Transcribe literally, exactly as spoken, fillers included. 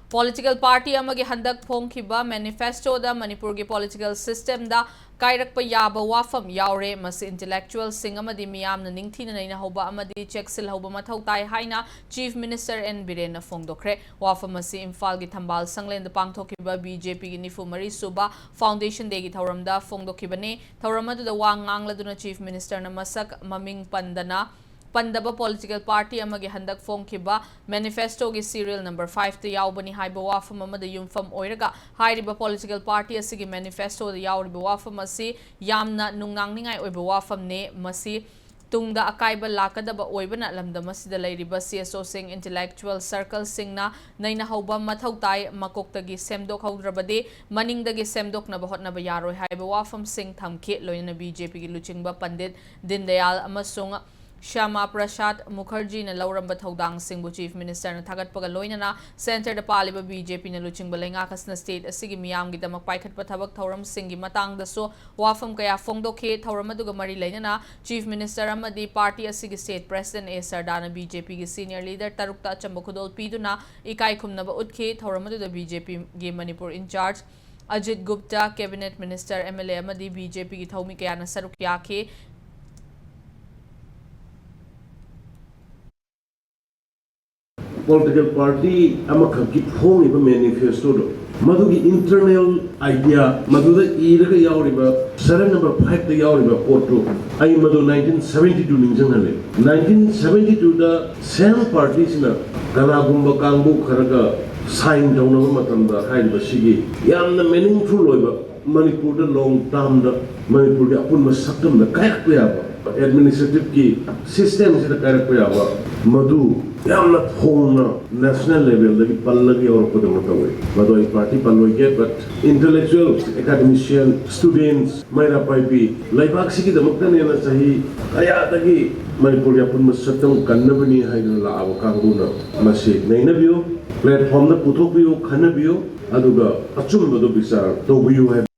Political party ꯑꯃꯒꯤ ꯍꯟꯗꯛ ꯐꯣꯡꯈꯤꯕ manifestoꯗ ꯃꯅꯤꯄꯨꯔꯒꯤ political systemꯗ ꯀꯥꯏꯔꯛꯄ ꯌꯥꯕ ꯋꯥꯐꯝ ꯌꯥꯎꯔꯦ꯫ ꯃꯁꯤ intellectualꯁꯤꯡ ꯑꯃꯗꯤ ꯃꯤꯌꯥꯝꯅ ꯅꯤꯡꯊꯤꯅ ꯅꯩꯅꯍꯧꯕ ꯑꯃꯗꯤ ꯆꯦꯛꯁꯤꯜꯍꯧꯕ ꯃꯊꯧ ꯇꯥꯏ ꯍꯥꯏꯅ Chief Minister N ꯕꯤꯔꯦꯟꯅ ꯐꯣꯡꯗꯣꯛꯈ꯭ꯔꯦ꯫ ꯋꯥꯐꯝ ꯑꯁꯤ ꯏꯝꯐꯥꯜꯒꯤ ꯊꯝꯕꯥꯜ ꯁꯪꯂꯦꯟꯗ ꯄꯥꯡꯊꯣꯛꯈꯤꯕ BJPꯒꯤ ꯅꯤꯐꯨ ꯃꯔꯤ ꯁꯨꯕ Foundation Dayꯒꯤ ꯊꯧꯔꯝꯗ ꯐꯣꯡꯗꯣꯛꯈꯤꯕꯅꯤ꯫ ꯊꯧꯔꯝ ꯑꯗꯨꯗ ꯋꯥ ꯉꯥꯡꯂꯗꯨꯅ Chief Ministerꯅ ꯃꯁꯛ ꯃꯃꯤꯡ ꯄꯟꯗꯅ ꯄꯟꯗꯕ political party ꯑꯃꯒꯤ ꯍꯟꯗꯛ ꯐꯣꯡꯈꯤꯕ manifestoꯒꯤ serial number fiveꯇ ꯌꯥꯎꯕꯅꯤ ꯍꯥꯏꯕ ꯋꯥꯐꯝ ꯑꯃꯗ ꯌꯨꯝꯐꯝ ꯑꯣꯏꯔꯒ ꯍꯥꯏꯔꯤꯕ political party ꯑꯁꯤꯒꯤ manifestoꯗ ꯌꯥꯎꯔꯤꯕ ꯋꯥꯐꯝ ꯑꯁꯤ ꯌꯥꯝꯅ ꯅꯨꯡꯅꯥꯡꯅꯤꯡꯉꯥꯏ ꯑꯣꯏꯕ ꯋꯥꯐꯝꯅꯤ꯫ ꯃꯁꯤ ꯇꯨꯡꯗ ꯑꯀꯥꯏꯕ ꯂꯥꯛꯀꯗꯕ ꯑꯣꯏꯕꯅ ꯂꯝꯗꯝ ꯑꯁꯤꯗ ꯂꯩꯔꯤꯕ CSOꯁꯤꯡ, intellectual circleꯁꯤꯡꯅ ꯅꯩꯅꯍꯧꯕ ꯃꯊꯧ ꯇꯥꯏ꯫ ꯃꯀꯣꯛꯇꯒꯤ ꯁꯦꯝꯗꯣꯛꯍꯧꯗ꯭ꯔꯕꯗꯤ ꯃꯅꯤꯡꯗꯒꯤ ꯁꯦꯝꯗꯣꯛꯅꯕ ꯍꯣꯠꯅꯕ ꯌꯥꯔꯣꯏ ꯍꯥꯏꯕ ꯋꯥꯐꯝꯁꯤꯡ ꯊꯝꯈꯤ꯫ ꯂꯣꯏꯅꯅ BJPꯒꯤ ꯂꯨꯆꯤꯡꯕ ꯄꯟꯗꯤꯠ ꯗꯤꯟꯗꯌꯥꯜ ꯑꯃꯁꯨꯡ ꯁ꯭ꯌꯥꯃꯥ ꯄ꯭ꯔꯁꯥꯗ ꯃꯨꯈꯔꯖꯤꯅ ꯂꯧꯔꯝꯕ ꯊꯧꯗꯥꯡꯁꯤꯡꯕꯨ Chief Ministerꯅ ꯊꯥꯒꯠꯄꯒ ꯂꯣꯏꯅꯅ centreꯗ ꯄꯥꯜꯂꯤꯕ BJPꯅ ꯂꯨꯆꯤꯡꯕ ꯂꯩꯉꯥꯛ ꯑꯁꯤꯅ state ꯑꯁꯤꯒꯤ ꯃꯤꯌꯥꯝꯒꯤꯗꯃꯛ ꯄꯥꯏꯈꯠꯄ ꯊꯕꯛ ꯊꯧꯔꯝꯁꯤꯡꯒꯤ ꯃꯇꯥꯡꯗꯁꯨ ꯋꯥꯐꯝ ꯀꯌꯥ ꯐꯣꯡꯗꯣꯛꯈꯤ꯫ ꯊꯧꯔꯝ ꯑꯗꯨꯒ ꯃꯔꯤ ꯂꯩꯅꯅ Chief Minister ꯑꯃꯗꯤ party ꯑꯁꯤꯒꯤ state president A ꯁꯔꯗꯥꯅ BJPꯒꯤ senior leader ꯇꯔꯨꯛꯇ ꯑꯆꯝꯕ ꯈꯨꯗꯣꯜ ꯄꯤꯗꯨꯅ ꯏꯀꯥꯏ ꯈꯨꯝꯅꯕ ꯎꯠꯈꯤ꯫ ꯊꯧꯔꯝ ꯑꯗꯨꯗ BJPꯒꯤ Manipur in charge Ajit Gupta, cabinet minister, MLA ꯑꯃꯗꯤ BJPꯒꯤ ꯊꯧꯃꯤ ꯀꯌꯥꯅ ꯁꯔꯨꯛ ꯌꯥꯈꯤ꯫ Political party ꯑꯃꯈꯛꯀꯤ ꯐꯣꯡꯉꯤꯕ manifestoꯗꯣ, ꯃꯗꯨꯒꯤ internal idea, ꯃꯗꯨꯗ ꯏꯔꯒ ꯌꯥꯎꯔꯤꯕ serial number fiveꯇ ꯌꯥꯎꯔꯤꯕ ꯄꯣꯠꯇꯨ ꯑꯩ ꯃꯗꯨ nineteen seventy two ꯅꯤꯡꯁꯤꯡꯍꯜꯂꯦ꯫ Nineteen seventy twoꯗ same partyꯁꯤꯅ ꯀꯅꯥꯒꯨꯝꯕ ꯀꯥꯡꯕꯨ ꯈꯔꯒ sign ꯇꯧꯅꯕ ꯃꯇꯝꯗ ꯍꯥꯏꯔꯤꯕ ꯁꯤꯒꯤ ꯌꯥꯝꯅ meaningful ꯑꯣꯏꯕ ꯃꯅꯤꯄꯨꯔꯗ long termꯗ ꯃꯅꯤꯄꯨꯔꯒꯤ ꯑꯄꯨꯟꯕ ꯁꯛꯇꯝꯗ ꯀꯥꯏꯔꯛꯄ ꯌꯥꯕ administrativeꯀꯤ systemꯁꯤꯗ ꯀꯥꯏꯔꯛꯄ ꯌꯥꯕ ꯃꯗꯨ ꯌꯥꯝꯅ ꯐꯣꯡꯅ national levelꯗꯒꯤ ꯄꯜꯂꯒ ꯌꯧꯔꯛꯄꯗꯧꯅ ꯇꯧꯋꯤ꯫ ꯃꯗꯨ ꯑꯩ party ꯄꯜꯂꯣꯏꯒꯦ, but intellectual, academician, students, ꯃꯩꯔꯥ ꯄꯥꯏꯕꯤ, ꯂꯩꯕꯥꯛꯁꯤꯒꯤꯗꯃꯛꯇꯅꯦꯅ ꯆꯍꯤ ꯀꯌꯥꯗꯒꯤ ꯃꯅꯤꯄꯨꯔꯒꯤ ꯑꯄꯨꯟꯕ ꯁꯛꯇꯝ ꯀꯟꯅꯕꯅꯤ ꯍꯥꯏꯗꯨꯅ ꯂꯥꯛꯑꯕ ꯀꯥꯡꯕꯨꯅ ꯃꯁꯤ ꯅꯩꯅꯕꯤꯌꯨ, platformꯗ ꯄꯨꯊꯣꯛꯄꯤꯌꯨ, ꯈꯟꯅꯕꯤꯌꯨ, ꯑꯗꯨꯒ ꯑꯆꯨꯝꯕꯗꯨ ꯕꯤꯆꯥꯔ ꯇꯧꯕꯤꯌꯨ ꯍꯥꯏꯕ